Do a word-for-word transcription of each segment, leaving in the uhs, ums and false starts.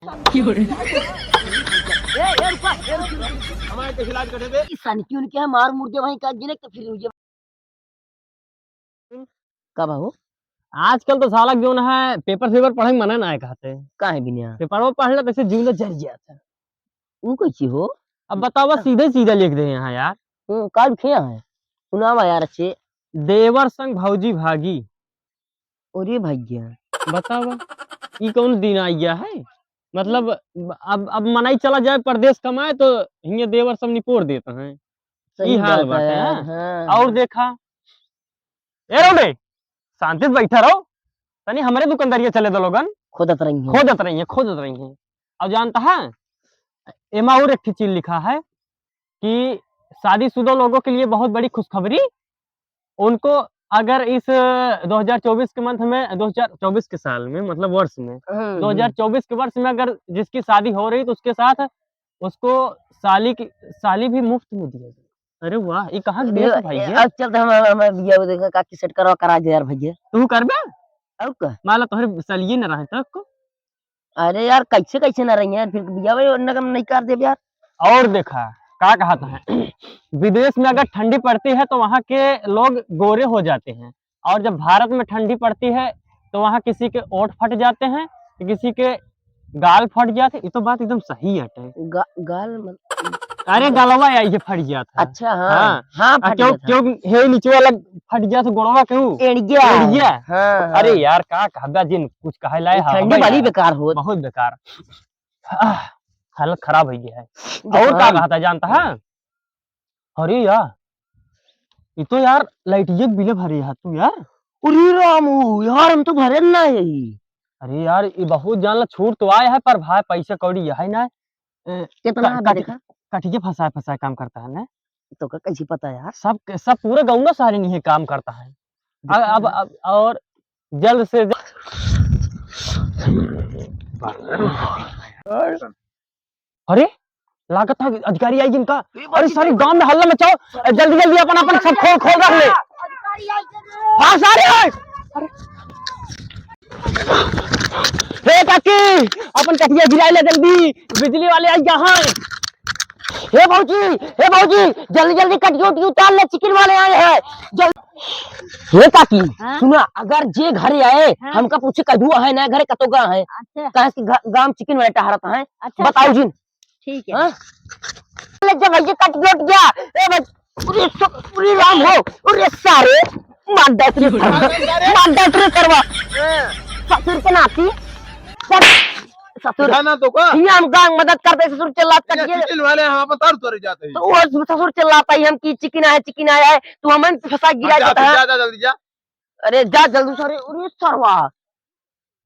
ए, ए, रुका, ए, रुका। हमारे तो इलाज कर दे। ई सन क्यों नहीं किया? मार मुर्दे वहीं का गिने तो फिर मुझे। का बा हो? आजकल तो साला जौन है, पेपर सेपर पढ़े के मना ना है कहते। का है बिनिया? पेपरवा पढ़ ले, तैसे जीव ले जर गया था। ऊ कैसी हो? अब बतावा, सीधे सीधा लिख दे यहाँ यार। हम्म, का लिखे है? सुनावा यार अच्छे। देवर संग भौजी भागी। अरे भैया। बतावा, ई कौन दिन आ गया है? मतलब, अब, अब मनई चला जाए परदेस कमाए तो हियाँ देवर सब निपोर देत हैं। सही ई हाल बात है बाटे, यार, हाँ। हाँ, और हाँ। देखा, ए रौंडे, शांति से बैठा रहो, तनी हमरे दुकानदारिया चले दो लोगन। खोदत रही हैं। खोदत रही हैं, खोदत रही हैं। और जानता है, एमा और एक ठे चीज लिखा है कि शादीशुदा लोगों के लिए बहुत बड़ी खुशखबरी। उनको अगर इस दो हज़ार चउबीस के मंथ में, दो हज़ार चउबीस के साल में, मतलब वर्ष में, हम्म, हम्म। दो हज़ार चउबीस के वर्ष में अगर जिसकी शादी हो रही तो उसके साथ उसको साली की, साली भी मुफ्त में दिया जाए। अरे वाह, ये कहाँ से अरे, दिया था भाई ए, ये? अब चलते हम, हम, हम भैया को देखा, काकी सेट करवा, करा दे यार भैया। तू करबे? और का? मान ला तोहरे सालिए न रहे तक को। अरे यार, कैसे, कैसे ना रही यार, फिर बिया भाई उन्हें कम नहीं कर देब यार। और देखा, का कहत है, विदेश में अगर ठंडी पड़ती है तो वहाँ के लोग गोरे हो जाते हैं, और जब भारत में ठंडी पड़ती है तो वहाँ किसी के ओंठ फट जाते हैं, तो किसी के गाल फट जाते। ये तो बात एकदम सही हटे। गा-, गाल मत-, अरे, गलवा या ये फट जाता है। अच्छा, हाँ। हाँ। हाँ, आ, फट क्यों, जाता है। क्यों हे नीचे वाला फट जाता गोड़वा क्यों? एड़िया। एड़िया। हाँ, हाँ। अरे यार, का कहबा जिन कुछ कहे लाए, ये हाँ, ठंडी भाई बड़ी यार। बेकार होत। बहुत बेकार। आह, हालत खराब हो गया है। देखो और का हाँ। कहता जानता है? अरे यार, ये तो यार लाइटिया के बिल भरे है तू यार। अरे रामू, यार हम तो भरे ना है। अरे यार, ये बहुत जान ला छूट तो आए है, पर भाई पैसा कौड़ी है ना। ए, कितना कट-, है कट-, देखा? कटिया फंसाए फंसाए काम करता है ना। तो का कैसे पता यार? सब, सब पूरे गाँव में सारे नहीं काम करता है। अब, देखा अब, ना। अब और जल्द से जल्द। अरे, लागत है अधिकारी आई इनका। अरे, सारी गांव में हल्ला मचाओ। ए, जल्दी, जल्दी अपन, अपन सब खोल, खोल रख ले। हाँ, सारे आए। अरे। हे काकी, अपन कटिया गिराए ले जल्दी, बिजली वाले आई यहाँ। हे भौजी, हे भौजी, जल्दी, जल्दी कटिया उटिया उतार ले, चिकन वाले आए हैं। जल्दी। हे काकी, हाँ? सुना, अगर जे घरे आए, हाँ? हमका पूछे, "कदुआ है ना घरे, कतो गा है?" अच्छा। कहे कि गा-, गांव चिकन वाले टहरत हैं। अच्छा, बताओ अच्छा। जिन। ठीक है। हाँ? ले जा भैया, कट गट गया। ए भाई, पूरे स-, पूरे राम हो। अरे सारे, मार दे रे, मार दे रे करवा। ससुर के नाती। सस-, ससुर। उठा ना तो का? ये हम गांव मदद करते, ससुर चिल्लात ये कट गया। चिकन वाले हम अपन तार उतारे जाते हैं। तो वो ससुर चिल्लाता ही हम कि चिकन आया, चिकन आया है। तू हमन फंसा गिरा हाँ, जा, देता है। जा, जा, जल्दी जा। अरे जा जल्दी, सारे, अरे सरवा।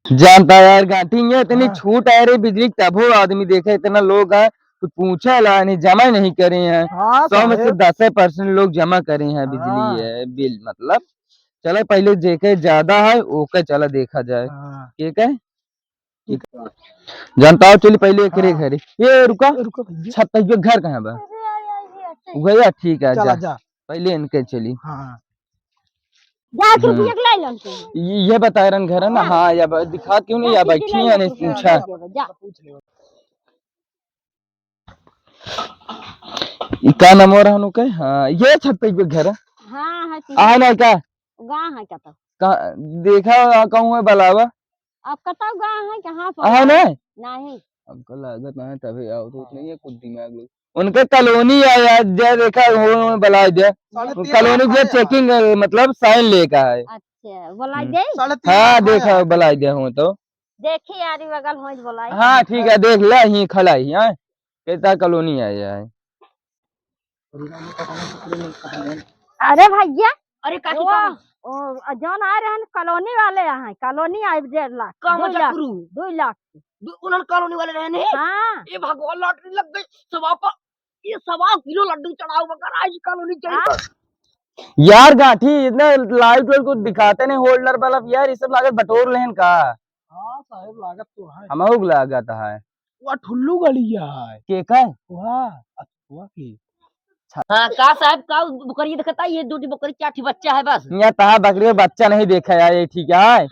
जानता यार गांठी, ये इतनी हाँ। छूट आए रे बिजली की, तबो आदमी देखे इतना लोग है, कुछ पूछे ला नहीं, जमा नहीं करे हैं। हाँ, सौ में से साहेब। दस percent लोग जमा करे हैं बिजली हाँ। ये बिल, मतलब। चला पहले जेके ज्यादा है, ओके चला देखा जाए। हाँ। ठीक है? जनता हो, चली पहिले एकरे हाँ। घरे। ए, रुका। रुको भैया। छत पे घर कहाँ बा? अरे, अरे, अरे, अरे। भैया, ठीक है, चला जा। जा। पहिले इनके चली। हाँ। जा, तू हम्म। पिया के लाई लन तू। ये, ये बता रन घर है ना? हाँ। हाँ, या ब-, दिखा क्यों नहीं, जा, या तू बैठी पिया है, लन नहीं तू, पूछा। जा, जा। ई का नंबर रहनु के? हाँ, ये छत पे घर है। हाँ, है तू। आ ना का? गाँव है का तो? का, देखा, आ, कहूँ है, बुलावा। अब कतौ गाँव है, कहाँ पर आ है? ना? नहीं। हमको लागत ना है, तभी आओ तो हाँ। नहीं है, कुछ दिमाग लो। उनके कॉलोनी आया, जे देखा, वो, वो बुला दिया। साढ़े तेरह कॉलोनी जे आया। Checking, मतलब, sign लेकर आए। अच्छा, बुला हम्म। दे? साढ़े तेरह हाँ, आया। देखा, बुला दिया हूँ तो। देखी यारी बगल होई बोलाई। हाँ, ठीक है, देख ले, यहीं खड़ा ही, हाँ। कहता कॉलोनी आया है। अरे भैया, अरे काकी वो, का? ओ, जौन आए रहन कॉलोनी वाले यहाँ, कॉलोनी आए डेढ़ लाख, कहाँ दुई लाख, चक्रू? दुई लाख। दु-, उन्हन कॉलोनी वाले रहन ही? हाँ। ए भगवान, lottery लग गई, सवा पा-, ये सवा किलो लड्डू चढ़ाओ मगर आज कॉलोनी चाहिए। हाँ। यार गांठी, इतना light वाइट कुछ दिखाते नहीं, holder बल्ब यार, ये सब लागत बटोर लेहन का? हाँ साहेब, लागत तो है। हमहू के लागत है। वह ठुल्लू गलिया है। के का? वह, वह की। हाँ, का साहेब, का बकरी देखता? ये दो ठी बकरी, चार ठी बच्चा है बस। यहाँ तहा बकरी बच्चा नहीं देखा यार, ये ठीक है। हाँ। ये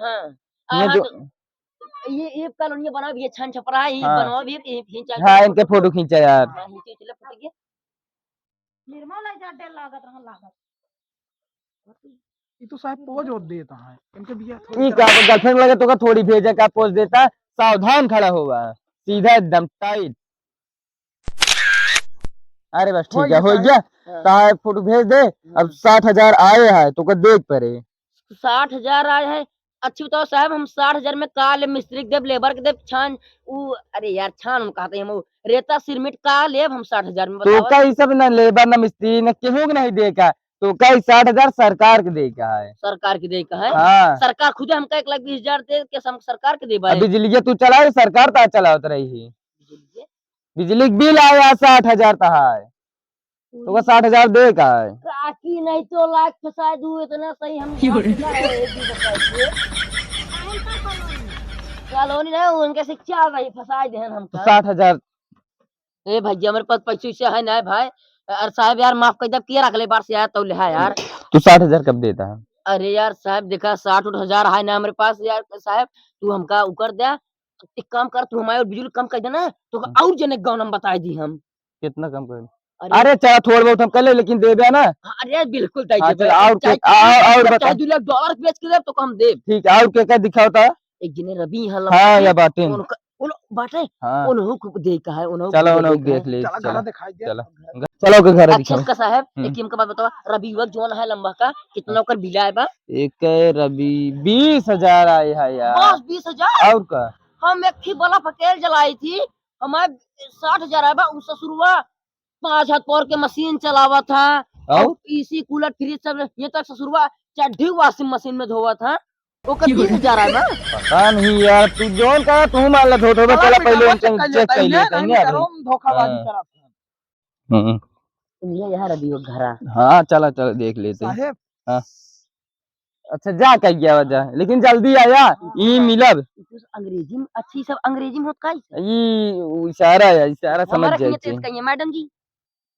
हाँ, जो तो ये, ये कॉलोनी बनाओ, ये छन छपरा है, ये हाँ। बनाओ, ये, ये, ये चार हाँ, इनके फोटो खींचा यार। हाँ, खींचे, चले फोटो के। निर्मल है जा, डर लागत रहा, लागत। ई तो साहब पोज और देता है। इनके बिया थोड़ी ई का girlfriend लगे तो का थोड़ी भेजे का पोज देता, सावधान खड़ा होवा, सीधा एकदम tight। अरे बस ठीक है, हो गया। हाँ। साहब फोटो भेज दे। अब हम्म। साठ हजार आए है, तो का देख परे। साठ हजार आए है। अच्छी बताओ साहब, हम साठ हजार में का लेब, मिस्त्री के देब, लेबर के देब, छान, उ, अरे यार, छान हम कहते हैं, हम उ रेता सीमेंट का लेब हम साठ हजार में, तो बताओ। का ई सब ना लेबर, ना मिस्त्री, ना केहू के नहीं दे का, तो का ई साठ हजार सरकार के दे का है। सरकार के दे का है? हाँ। सरकार खुदे हमका एक लाख बीस हजार दे के हम सरकार के देबा अब है। बिजलिया तू चलाओ, सरकार ता चलावत रही है। बिजलिया? बिजली के बिल आया साठ हजार ता है। तो का साठ हजार दे का है? काकी नहीं तो लाख फंसा दू, इतना सही हम क्यों रे? जान चुका है, ये भी बताइए। कॉलोनी ना, उनके से क्या भाई फंसा दे हम तो का। साठ हजार। ए भैया, मेरे पास पैसे वैसे है ना भाई। अरे साहब यार, माफ कर दे, किया रख ले, बार से आया तो ले है यार। तू साठ हजार कब देता है? अरे यार साहब, देखा, साठ उठ हजार है ना मेरे पास यार साहब, तू हमका उकर दे। एक काम कर, तू हमारे बिजली कम कर देना, तो हम्म। और जने गाँव में बताई दी हम। कितना कम कर? अरे अरे चला, थोड़ा बहुत हम कर ले, लेकिन देबे ना। हाँ, अरे बिल्कुल दे हाँ, देबे। चल, और चाहे के, और, और चाहे बता। दो लाख डॉलर बेच के दे तो हम देब। ठीक है, और के का दिखाओ ता? एक जने रवि यहाँ हाँ, लंबा या बाटे। उनका, उन बाटे। हाँ। उन्हों को दे का है, उन्हों चलो, को उन्हों दे का है। देख ले, चला, चलो। घर दिखाई दे। चलो। चलो के घर अच्छा, दिखाओ। इसका साहब, हम्म। एक इनका बात बताओ, रवि युवक जौन है लंबा का, कितना ओकर बिल आए बा? एक रवि बीस हजार आए है यार। बस बीस हजार? और का? हम एक ही बल्ब अकेल जलाई थी, हमारे साठ हजार आए बा, उ ससुरवा पाँच हाथ पावर के मशीन चलावा था, और? और एसी, कूलर, फ्रिज सब, ये तक ससुरवा चड्ढी वॉशिंग मशीन में धोवा था, ओकर क्यों? बीस हजार आए बा। पता नहीं यार, तू जौन कहा तू मान ले, धो, धो, चला चला, पहले निकालो, उनका check कर check लेता कर ही लेते ना, हैं यार। निकालो, हम धोखाबाजी हाँ। करत हैं। हम्म। ये यहाँ रवि वो घरा। हाँ, चला, चला, देख लेते हैं। साहेब। हाँ। अच्छा, जा कह गया वजह, लेकिन जल्दी आया, ई मिलब। ई कुछ अंग्रेजी में, अच्छी सब अंग्रेजी में होत का ई? ई उ इशारा है, इशारा समझ हमारा जाए किए तेज चाहिए। कहिए, मैडम जी,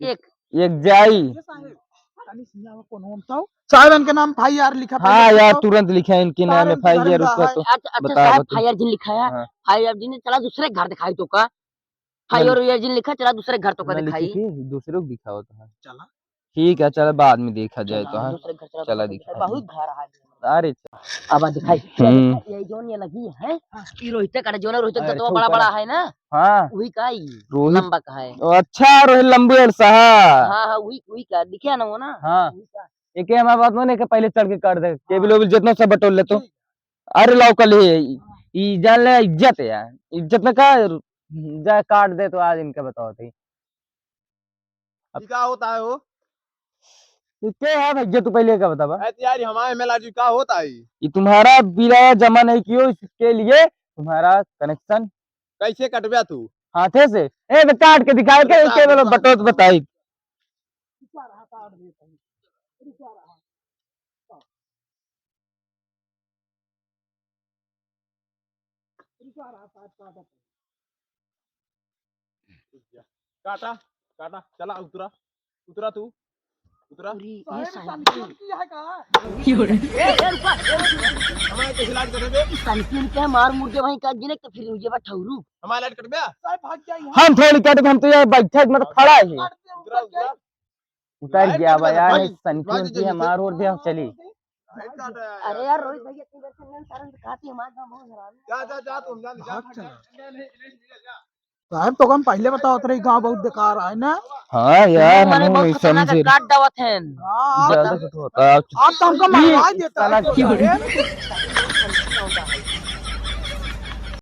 एक। एक जाई। ये साहेब, तनी सिंह को नाम बताओ। साहेब, इनके नाम एफ आई आर लिखा, हाँ पहले यार, बताओ। तुरंत लिखा इनके नाम सारे एफ आई आर, दरिंदा उसका है। तो अच्छा, अच्छा, बताओ, साहेब, बताओ। एफ आई आर जिन लिखा है, हाँ। एफ आई आर जिन, चला दूसरे घर दिखाई तो का। हाँ, ना और ये जिन लिखा, चला दूसरे घर तो का ना लिखे दिखाई। के, दूसरे को दिखाओ तो है। चला। ठीक है, चला बाद में देखा जाए चला, तो, हाँ। दूसरे घर चला चला तो का दिखा दिखाई। बहुत घर है। अरे च- अब दिखाई। हम्म। ये जोन ये लगी है, हाँ। ये रोहित का, जोन रोहित का अरे तो छोटा बड़ा बड़ा वाला। है ना? हाँ। वही का ही रोहित। लंबा का है। ओ, अच्छा, रोहित लंबू और सहा। हाँ, हाँ, वही, वही का, दिखे ना वो ना? हाँ। वही का। एके हमारे बात माने के पहले चढ़ के काट दे, केबिल हाँ। वेबिल जितना सब बटोर ले तो। ठीक। अरे लौकल है, ई, ई जान ले इज्जत है यार, इज्जत में का जा काट दे तो आज इनका बताओ थे। अब ई का होता है हो? ये क्या है भैया, तू पहले का बतावा। अरे यार, हमारे एम एल आर जी का होता है? ये तुम्हारा बिल आया जमा नहीं कियो, इसके लिए तुम्हारा कनेक्शन। कैसे कटव्या तू? हाथे से। ए, तो काट के दिखाए अरे के, साहब, केवल साहब। बटोत बताई। काटा, काटा, चला उतरा, उतरा तू, उतरा। अरे, ये साहब, साहब, ये साहब। की है का? क्यों रे? ए, ए, रुका, ए, रुका। हमारे तो इलाज कर दे। इस साहब के मार मुर्गे वहीं काट गिने तो फिर ये बा ठौरू। हमारा इलाज कर दे। साहब भाग जाइए। हम थोड़ी काटे, हम तो ये बैठे, मतलब खड़ा है। उतरा, उतरा। उतर भाई, गया बा यार, भाई, सनकी भाई, उनकी भाई, हमार ओर दे, हम चली। भाई, काटा है अरे यार। यार, रोहित भैया, इतनी देर से नैन सारन दिखाती है, हमारे गाँव बहुत हरामी। जा, जा, जा, तुम जा, जा, भाग जा, चला। जा, जा, जा, जा, जा। साहब, तो हम पहले बतावत रही, गाँव बहुत बेकार है ना? हाँ यार, हमारे हम बहुत खतरनाक समझे। काट दावत हैं। हाँ, ज्यादा कुछ होता है। आप तो हमको ये मरवा देता है, साला तो क्यों? साहब।